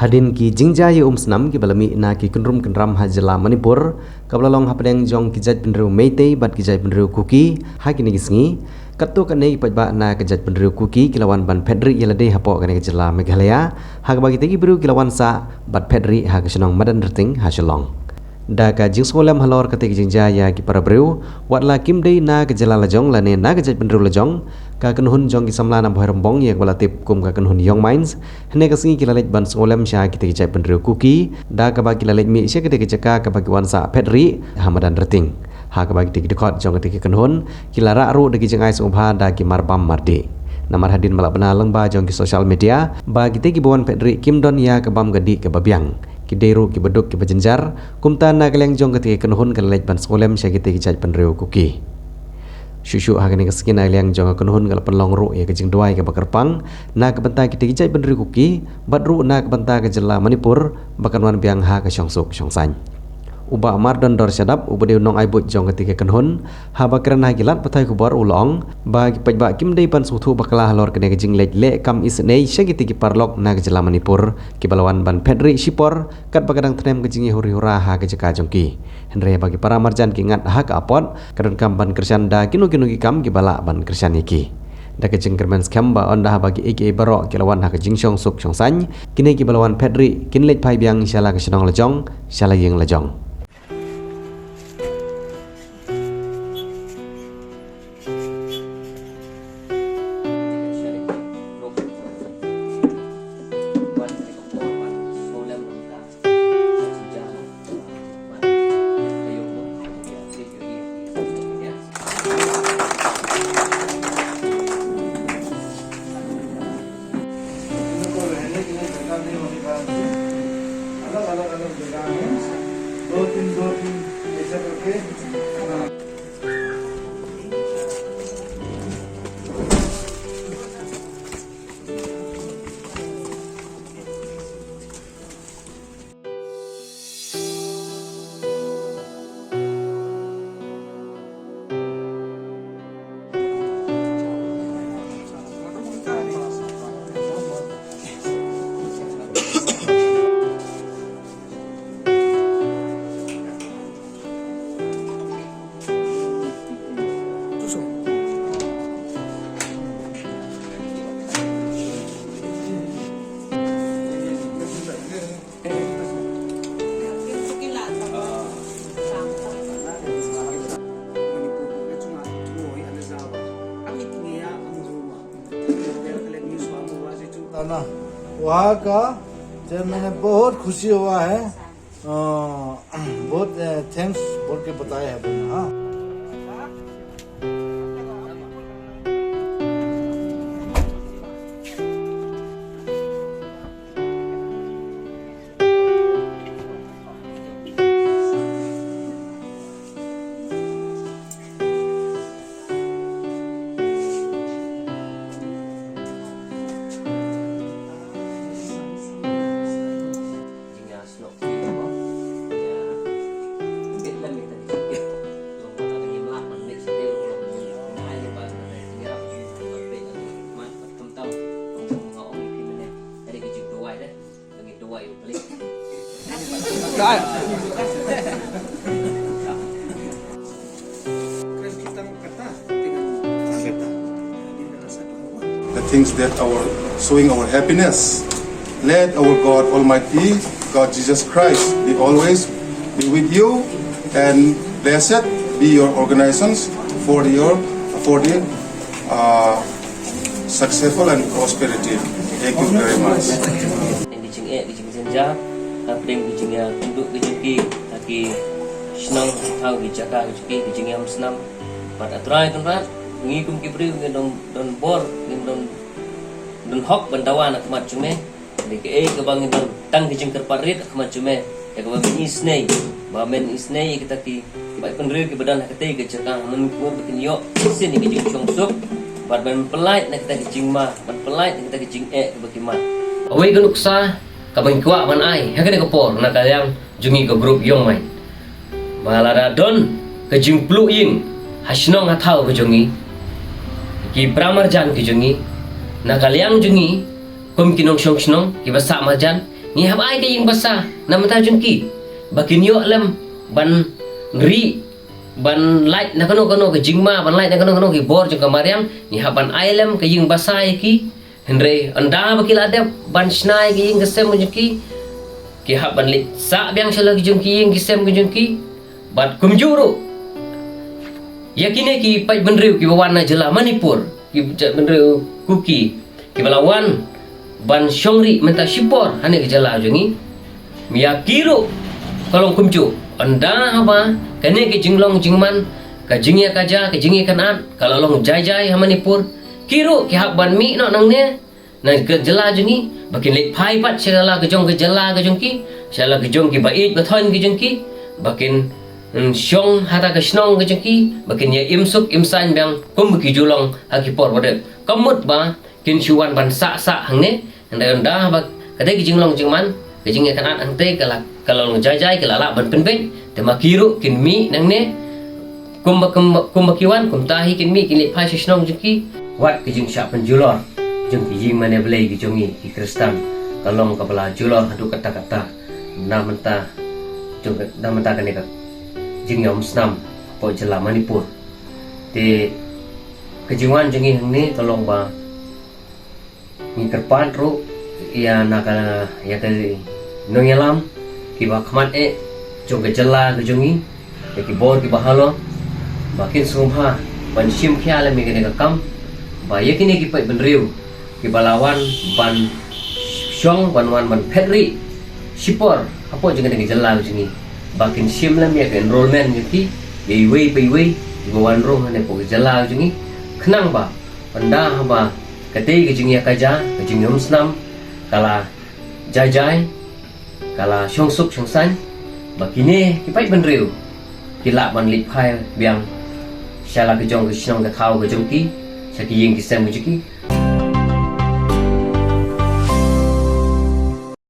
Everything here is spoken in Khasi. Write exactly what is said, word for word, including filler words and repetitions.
Hadien ki jingjia ïa umsnam kiba la mih na ki kynrum kynram ha jylla Manipur, kaba la long hapdeng jong ki jaitbynriew Meitei bad ki jaitbynriew Kuki ha kine ki sngi, katto katne ki paidbah na ka jaitbynriew Kuki ki la wan ban phetrieh ïa lade hapoh kane ka jylla Meghalaya, ha kaba kitei ki briew ki la wan sah bad phetrieh ha ka shnong Madanrting ha Shillong. Da ka jingsngewlem halor katei ka jingjia ïa ki para briew, wat la kim dei na ka jylla lajong lane na ka jaitbynriew lajong, ka kynhun jong ki samla na Bhoirymbong ïa kaba la tip kum ka kynhun Young Minds, hynne ka sngi ki la leit ban sngewlem sha kitei ki jaitbynriew Kuki, da kaba ki la leit mih sha katei ka jaka kaba ki wan sah phetrieh ha Madanrting. Ha kaba kitei ki dkhot jong katei ka kynhun ki la rah ruh da ki jingai sngewbha da ki marbam mardih. Namar hadien ba la bna lyngba jong ki social media ba kitei kiba wan phetrieh kim don ïa ka bam ka dih kaba biang, ki dei ruh kiba duk kiba jynjar. Kumta na ka liang jong katei ka kynhun ka la leit ban sngewlem sha kitei ki jaitbynriew Kuki. Shuh shuh ha kane ka sngi na ka liang jong ka kynhun ka la pynlong ruh ïa ka jingduwai kaba kyrpang na ka bynta kitei ki jaitbynriew Kuki bad ruh na ka bynta ka jylla Manipur ba kan wan biang ha ka shongsuk shongsaiñ. U Bah Mardon Dorshadap uba dei u nongai buit jong katei ka kynhun, haba kren ha ki lad pathai khubor u la ong ba ki paidbah kim dei ban sngewthuh bakla halor kane ka jingleit leh kam isynei sha kitei ki paralok na ka jylla Manipur kiba la wan ban phetrieh shipor katba ka dang thnem ka jingïahuri hura ha ka jaka jong ki. Hynrei ba ki para marjan ki ngat ha ka apot, ka donkam ban kyrshan da kino kino ki kam kiba lah ban kyrshan ïa ki. Da ka jingkyrmen skhem ba ynda haba kiei kiei baroh ki la wan ha ka jingshongsuk shongsaiñ, kine kiba la wan phetrieh kin leit phai biang sha la ka shnong lajong, sha la ïing lajong. इनको रहने के लिए जगह नहीं होने का, अलग अलग अलग जगह में दो तीन दो तीन ऐसा करके, हाँ। ना, वहाँ का चेयरमैन ने बहुत खुशी हुआ है। अ, बहुत, अ, थैंक्स बोल के बताया है बोला, हाँ। The things that are showing our happiness. Let our God Almighty, God Jesus Christ, be always be with you, and blessed be your organizations for your, for the, uh, successful and prosperity. Thank you very much. Ki jingeh, ki jingjynjar, hapdeng ki jingïakynduh ki jong ki ha ki shnong thaw, ki jaka ki jong ki, ki jingïam snam. Bad A Trai Kynrad, ngi kum ki briew ngi don, don bor, ngi don, don hok ban dawa na khmat jong me. Dei kaei kaba ngi don tang ki jingkyrpad rit ha khmat jong me, ïa kaba men isynei, ba men isynei ïa kita ki, ki paidbynriew kiba don ha katei ka jaka, men kyrkhu ba kin ïoh shisien ïa ki jingshongsuk bad ban pyllait na kita ki jingma, ban pyllait na kita ki jingeh kiba ki mad. Kawei ka nuksa kaba ngi kwah ban ai ha kane ka por na ka liang jong ngi ka group Young Mind, ba lada don ka jingpluh ïing ha shnong ha thaw ka jong ngi, ki para marjan ki jong ngi, na ka liang jong ngi kum ki nongshong shnong kiba sah marjan, Ngi hap ai ka ïing basa na bynta jong ki ba kin ïoh lem ban ri, ban lait na kano kano ka jingma, ban lait na kano kano ki bor jong ka mariang. Ngi hap ban ai lem ka ïing basa ïa ki. Hynrei ynda ba ki la dep ban shna ïa ka ïing ka sem ka jong ki, ki hap ban leit sah biang sha la ki jong ki ïing ki sem ka jong ki. Bad kumjuh ruh ïa kine ki paid bynriew kiba wan na jylla Manipur, ki paid bynriew Kuki kiba la wan ban shong ri mynta shipor hane ka jylla jong ngi. Ïa ki ruh ka long kumjuh, ynda haba kane ka jinglong jingman, ka jingïakajia, ka jingïakynad ka la long jai jai ha Manipur, ki ruh ki hap ban mih noh nangne na ka jylla jong ngi ba kin leit phai pat sha la ka jong ka jylla ka jong ki, sha la ka jong ki ba ïeit ba thoiñ ka jong ki, ba kin, mm, shong ha ta ka shnong ka jong ki ba kin ïa im suk im saiñ biang kumba ki ju long ha ki por ba dep. Ka mut ba kin shu wan ban sah sah hangne. Hynrei ynda ba ka dei ka jinglong jingman, ka jingïakynad hangtei ka la, ka la long jai jai, ka la lah ban pynbeit. Te ma ki ruh kin mih nangne kumba, kumba, kumba ki wan, kumta hi kin mih, kin leit phai sha shnong jong ki. Wat ka jingshah pynjulor jong ki ïing mane blei ki jong ngi ki Khristan ka long kaba la julor haduh katta katta na bynta jong ka, na bynta kane ka jingïaumsnam hapoh jylla Manipur. Te ka jingwan jong ngi hangne ka long ba ngi kyrpad ruh ïa na ka, ïa ka nongïalam kiba khmat eh jong ka jylla ka jong ngi, ïa ki bor kiba halor, ba kin sngewbha ban shim khia lem ïa kane ka kam, ba ïa kine ki paid bynriew kiba la wan ban shong, ban wan ban phet ri shipor hapoh jong kane ka jylla ka jong ngi, ba kin shim lem ïa ka enrolment jong ki ïa iwei pa iwei kiba wan rung hangne hapoh ka jylla ka jong ngi, khnang ba ynda haba katei ka jingïakajia, ka jingïaumsnam ka la jai jai, ka la shong suk shong saiñ, ba kine ki paid bynriew ki lah ban leit phai biang sha la ka jong ka shnong ka thaw ka jong ki, sha ki ïing ki sem ka jong ki,